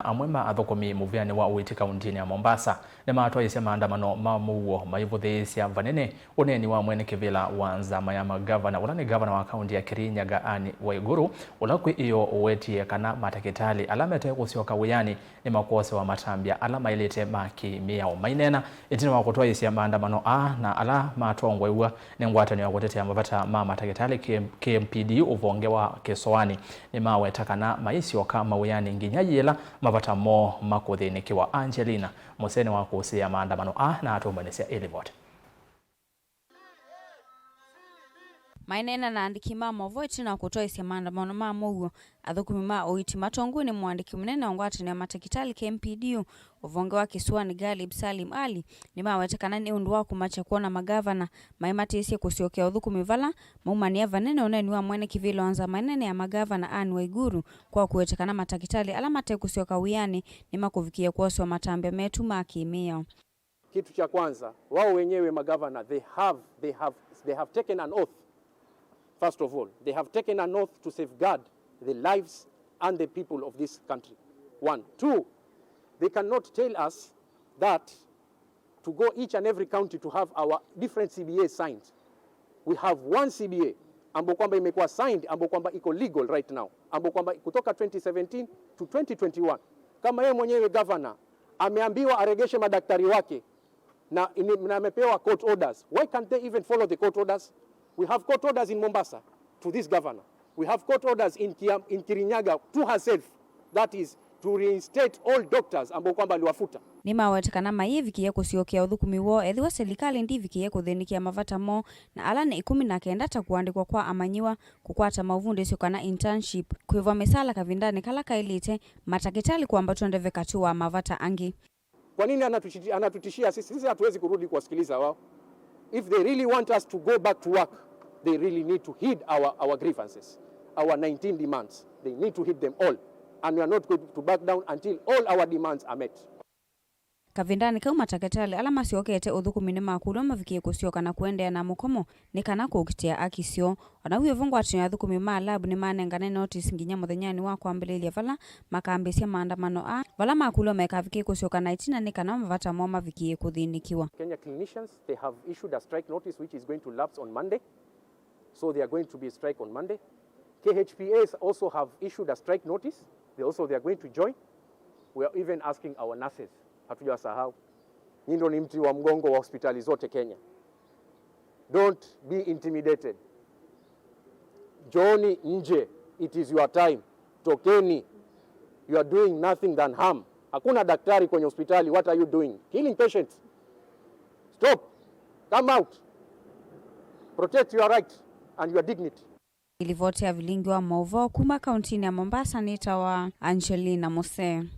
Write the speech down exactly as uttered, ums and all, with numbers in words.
Amwe ma athũkũmi mũvĩanĩ wa ũiiti kauntinĩ ya Mombasa nĩmatwaĩĩsye maandamano ma mũuo maivũthĩĩsya vanene ũneeni wa mwene kĩvĩla wa nzama ya magavana, ũla nĩ gavana wa kaunti ya Kirinyaga, Anne Waiguru, ũla kwĩ ĩyoo ũwetie kana matakĩtalĩ ala mete kũsyoka wĩanĩ nĩmakwosewa matambya ala maĩlĩte ma kĩ-mĩao. Maineena ĩtina wa kũtwaĩĩsya maandamano aa na ala matongoew'a nĩ ngwatanĩo ya kũtetea mavata ma matakĩtalĩ, K M P D, ũvonge wa Kĩsoani, nĩmaweta kana maisyoka mawĩanĩ nginya yĩla mavata moo makũthĩnĩkĩwa. Angelina Mũsee nĩwakũsĩĩa maandamano aa na atũmbanĩsya ĩ livoti. Maineena na andĩki ma maũvoo ĩtina wa kũtwaĩĩsya maandamano ma mũuo, athũkũmi ma ũiiti matongoew'e nĩ mũandĩki mũnene wa ngwatanĩo ya matakĩtalĩ, K M P D U, ũvonge wa Kĩsoani, Galib Salim Ali, nĩmaweta kana nĩ ũndũ wa kũmakya kwona magavana maimatĩĩsye kũsyokea ũthũkũmi vala maumanĩa vanene ũneeni wa mwene kĩvĩla wa nzama nene ya magavana, Anne Waiguru, kwa kũweta kana matakĩtalĩ ala mate kũsyoka wĩanĩ nĩmakũvikĩĩa kwosewa matambya metu ma kĩ-mĩao. Kitu cha kwanza, wao wenyewe magavana, they have, they have, they have taken an oath. First of all, they have taken an oath to safeguard the lives and the people of this country. One. Two, they cannot tell us that to go each and every county to have our different C B A signed. We have one C B A ambayo kwamba imekuwa signed, ambayo kwamba iko legal right now, ambayo kwamba kutoka twenty seventeen to twenty twenty-one. Kama yeye mwenyewe governor ameambiwa aregeshe madaktari wake na, na amepewa court orders, why can't they even follow the court orders? We have court orders in Mombasa to this governor. We have court orders in, Kiam, in Kirinyaga to herself, that is to reinstate all doctors ambao kwamba aliwafuta. Nĩmaweta kana mayĩvikĩĩa kũsyokea ũthũkũmi woo ethĩwa silikalĩ ndĩvikĩĩe kũthĩnĩkĩa mavata moo, na ala nĩ ĩkũmi na kenda ta kũandĩkwa kwa amanyĩw'a, kũkwata maũvundĩsyo kana internship, kũĩvwa mĩsaala kavindanĩ kala kaĩlĩte, matakĩtalĩ kwambatw'a ndeve katĩ wa mavata angĩ. Kwa nini anatuti- anatutishia sisi? Sisi hatuwezi kurudi kuwasikiliza wao. If they really want us to go back to work, they really need to heed our, our grievances, our nineteen demands. They need to heed them all. And we are not going to back down until all our demands are met. Kavindanĩ kau, matakĩtalĩ ala masyokete ũthũkũmi nĩmakũlw'a mavikĩe kũsyoka na kũendeea na mũkomo nĩ kana kũkitĩa aki syoo. O na wĩ o vo, ngwatanĩo ya athũkũmi ma lab nĩmanengane notisi nginya mũthenyanĩ wa kwambĩlĩlya vala makambĩĩsya maandamano aa, vala makũlw'a maikavikĩe kũsyoka na ĩtina nĩ kana mavata moo mavikĩe kũthĩnĩkĩwa. Kenya clinicians, they have issued a strike notice which is going to lapse on Monday. So they are going to be strike on Monday. K H P As also have issued a strike notice. They also, they are going to join. We are even asking our nurses. Hatujawasahau. Nyinyi ndio ni mti wa mgongo wa hospitali zote Kenya. Don't be intimidated. Njooni nje. It is your time. Tokeni. You are doing nothing than harm. Hakuna daktari kwenye hospitali. What are you doing? Killing patients. Stop. Come out. Protect your right and your dignity. Ĩlivoti ya vilingi wa maũvoo kuma kauntinĩ ya Mombasa nĩtawa Angelina Mũsee.